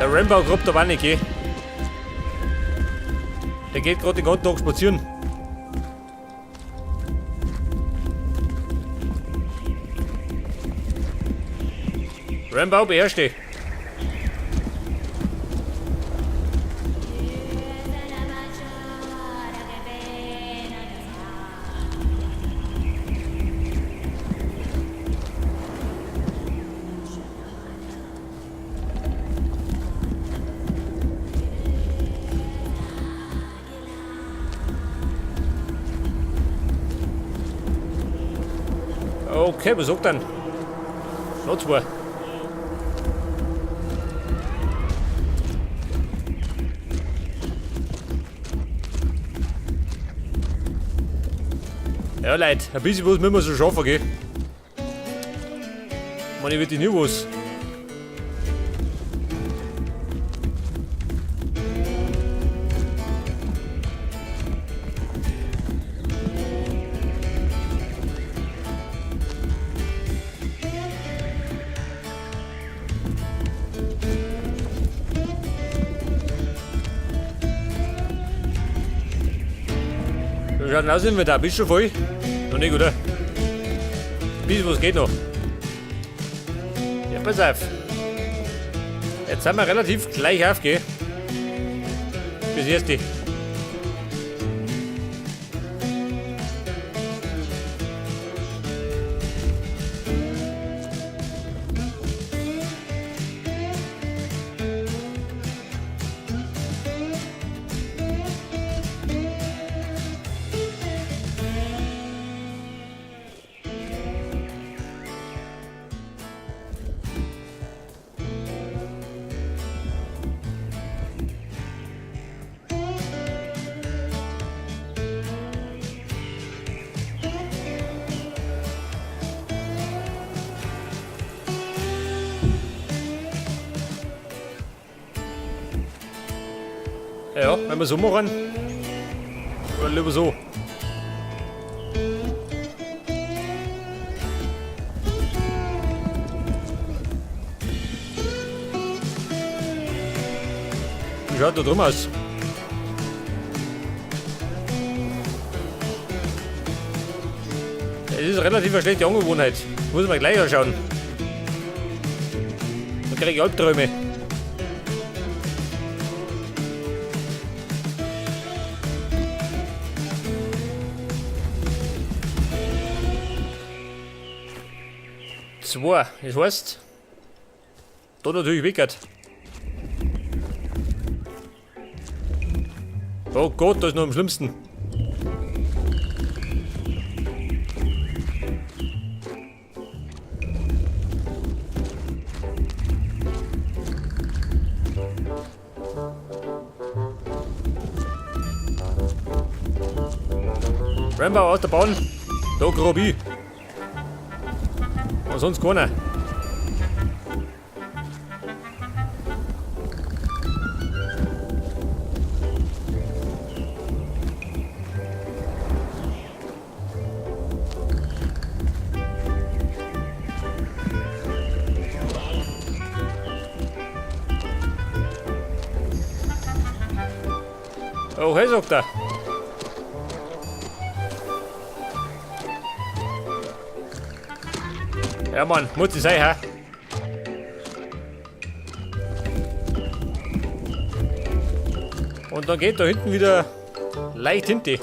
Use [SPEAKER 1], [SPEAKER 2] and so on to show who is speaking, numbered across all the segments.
[SPEAKER 1] Der Rambo grubt aber auch nicht, gell? Der geht gerade den ganzen Tag spazieren. Rambo, beherrsch dich. Okay, was sagt denn? Noch zwei. Ja, Leute, ein bisschen was müssen wir so schaffen, gell? Ich meine, ich will nie was. Wie schaut denn aus, sind wir da? Bist du schon voll? Noch nicht, oder? Ein bisschen was geht noch. Ja, pass auf. Jetzt sind wir relativ gleich auf, gell? Bis erste. Ja, wenn wir so machen. Oder lieber so. Wie schaut da drum aus? Es ist relativ eine schlechte Angewohnheit. Muss man gleich anschauen. Da kriege ich Albträume. Zwei, das heißt, da natürlich wickert. Oh Gott, das ist noch am schlimmsten. Rambo aus der Bahn. Da grab ich. Und sonst keiner. Oh, hey, sagt er. Ja, Mann, muss ich sein, hä? Und dann geht da hinten wieder leicht hinten.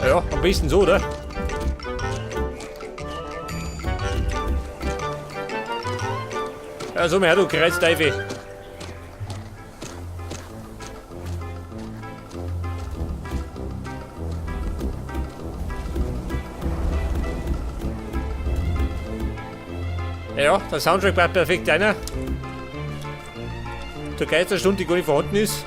[SPEAKER 1] Ja, am besten so, oder? Ja, so, her, du Kreuzteufel. Ja, der Soundtrack bleibt perfekt einer. Zur Geisterstunde, die gar nicht vorhanden ist.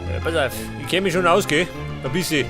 [SPEAKER 1] Ja, pass auf, ich kenne mich schon aus, gell? Ein bisschen.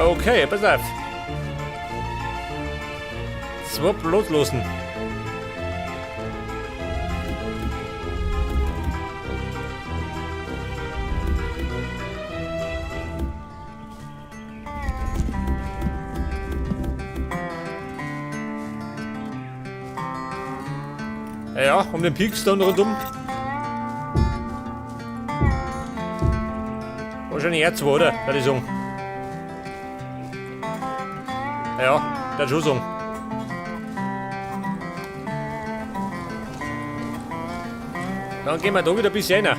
[SPEAKER 1] Okay, pass auf. Swap loslosen. Ja, um den Peakstone rundum. Wahrscheinlich eher zwei, oder? Würde ich sagen. Ja, der schon sagen. Dann gehen wir da wieder ein bisschen rein.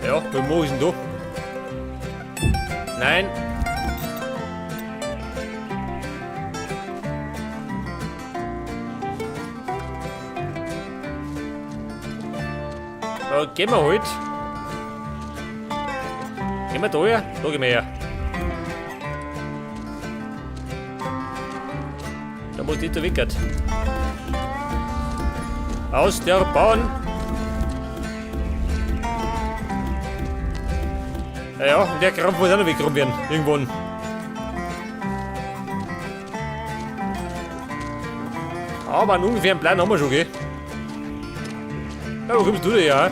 [SPEAKER 1] Ja, was mach ich denn da? Nein. Da gehen wir halt. Gehen wir da her? Da gehen wir her. Da muss nicht der Wickert. Aus der Bahn. Ja, ja, und der Krampf muss auch noch weggeräumt werden. Irgendwann. Aber einen ungefähren Plan haben wir schon, gell? Ja, wo kommst du denn her?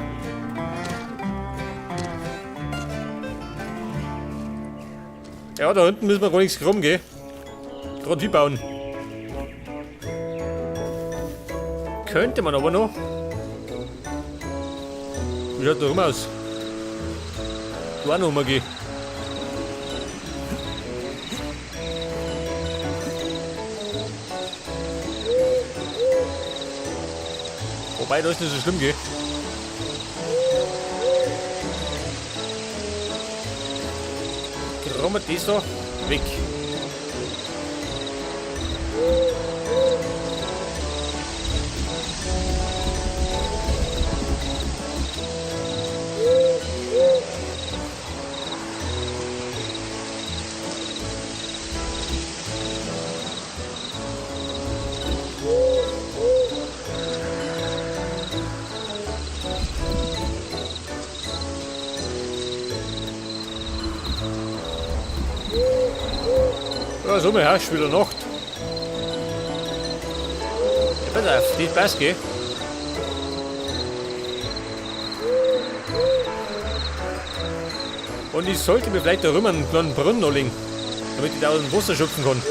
[SPEAKER 1] Ja, da hinten müssen wir gar nichts graben, gell? Gerade wie bauen. Könnte man aber noch. Wie schaut da rum aus? Da auch noch mal gehen. Wobei, da ist nicht so schlimm, gell? Graben wir das da weg. Ja, so mal herrscht wieder Nacht. Ja, pass auf, das passt, gell? Und ich sollte mir vielleicht da drüben einen kleinen Brunnen anlegen, damit ich da aus dem Wasser schöpfen kann.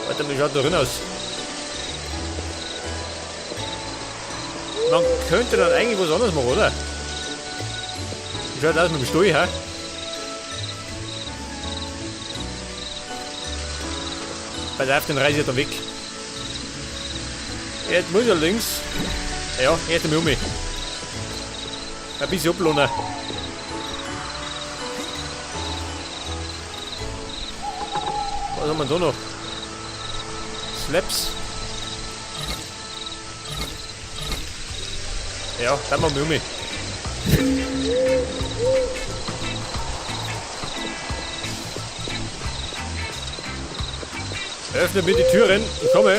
[SPEAKER 1] Warte mal, wie schaut da drin aus? Man könnte dann eigentlich was anderes machen, oder? Wie schaut das aus mit dem Stuhl, hä? Pass auf, den reiß ich dann weg. Jetzt muss ich links. Ja, erst einmal um mich. Ein bisschen ablohnen. Was haben wir da noch? Slaps. Ja, dann machen wir um. Öffne mir die Türen. Ich komme.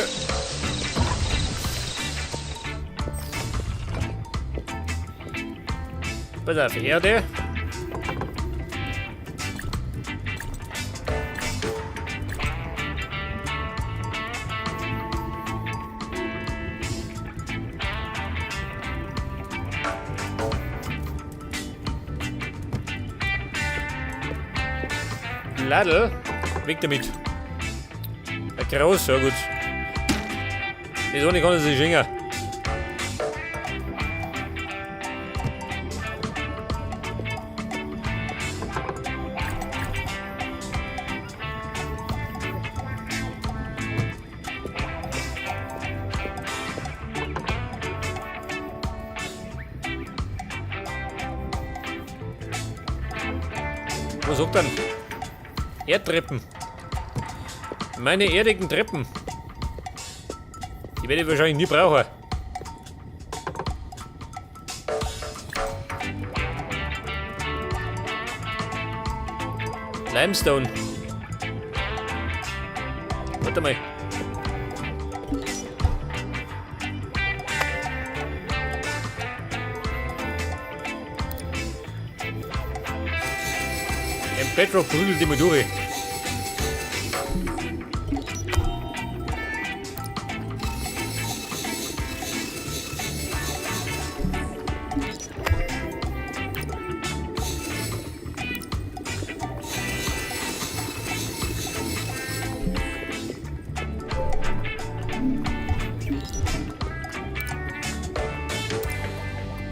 [SPEAKER 1] Pass auf, Erde. Ladel, weg damit. Ein Groß, ja gut. Das ohne kann ich sich schenken. Was sagt denn? Erdtreppen. Meine erdigen Treppen. Die werde ich wahrscheinlich nie brauchen. Limestone. Warte mal. Ein Bedrock prügelt immer durch.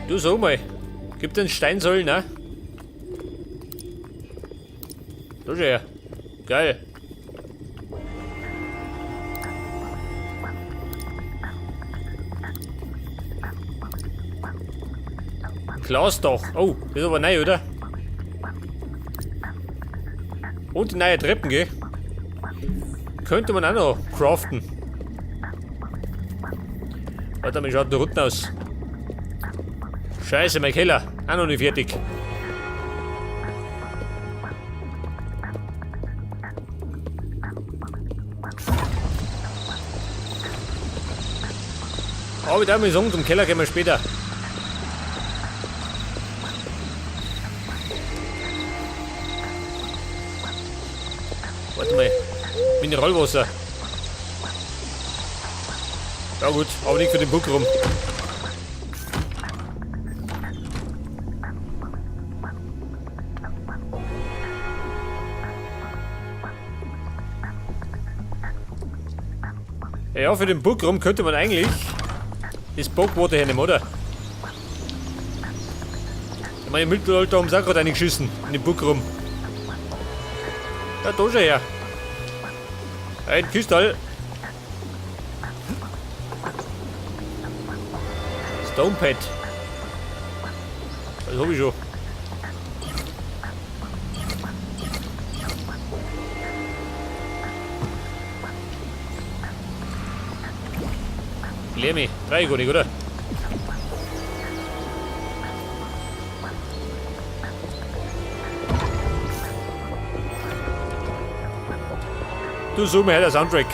[SPEAKER 1] Du sag mal, gibt den Steinsäulen, ne? Da schau her. Geil. Glasdach. Oh, das ist aber neu, oder? Und die neue Treppen, gell? Könnte man auch noch craften. Warte mal, schaut da unten aus. Scheiße, mein Keller. Auch noch nicht fertig. Aber ich darf mal sagen, zum Keller gehen wir später. Warte mal. Mineralwasser. Ja gut, aber nicht für den Buck rum. Ja, für den Buckrum könnte man eigentlich das Bogwater hernehmen, oder? Ich meine, im Mittelalter haben sie auch gerade reingeschissen, in den Buckrum. Ja, da schon her. Ein Kristall. Stonepad. Das hab ich schon. Lärmi, drei gar nicht, oder? Du such mir her der Soundtrack.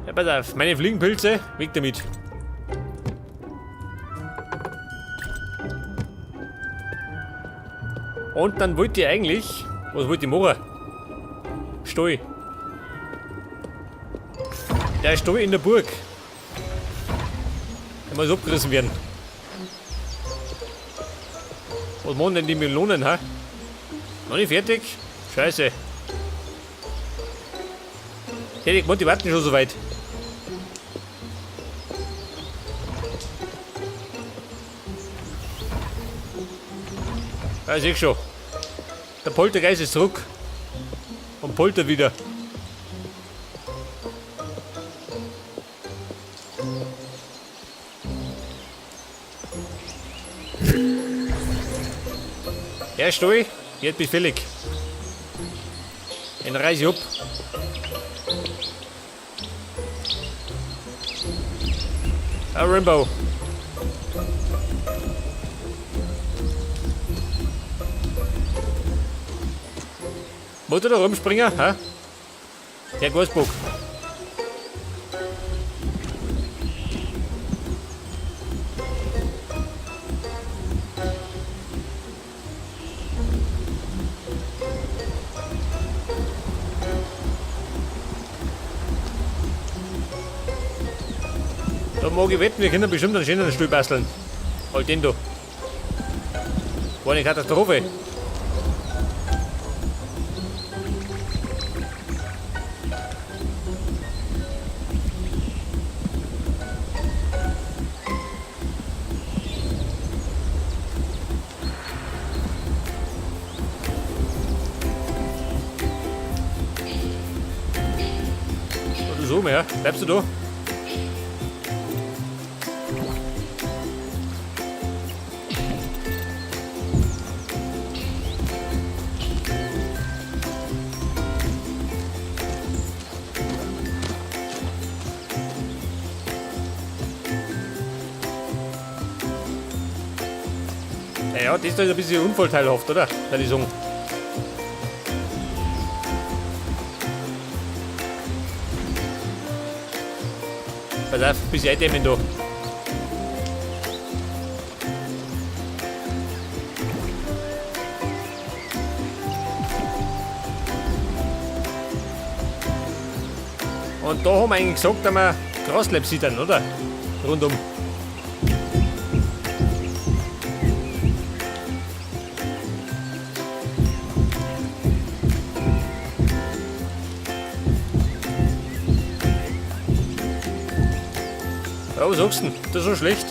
[SPEAKER 1] Ja, pass auf, meine Fliegenpilze, weg damit. Und dann wollte ich eigentlich... Was wollte ich machen? Stall. Der Stall in der Burg. Der muss abgerissen werden. Was machen denn die Melonen, hä? Noch nicht fertig? Scheiße. Hätte ich gemeint, die warten schon so weit. Ja, ich seh schon. Der Poltergeist ist zurück. Und poltert wieder. Herr Stall, Jetzt bin ich fällig. Dann reiß ich ab. Ah, Rainbow. Wollt ihr da rumspringen? Hä? Der Gasbock. Da mag ich wetten, wir können bestimmt einen schönen Stuhl basteln. Halt den da. War eine Katastrophe. Oder so mehr. Bleibst du da? Naja, das da ist ein bisschen unvorteilhaft, oder? Würde ich sagen. Pass auf, ein bisschen eindämmen da. Und da haben wir eigentlich gesagt, dass wir Graslab siedern, oder? Rundum. Ja, was sagst du denn? Das ist so schlecht.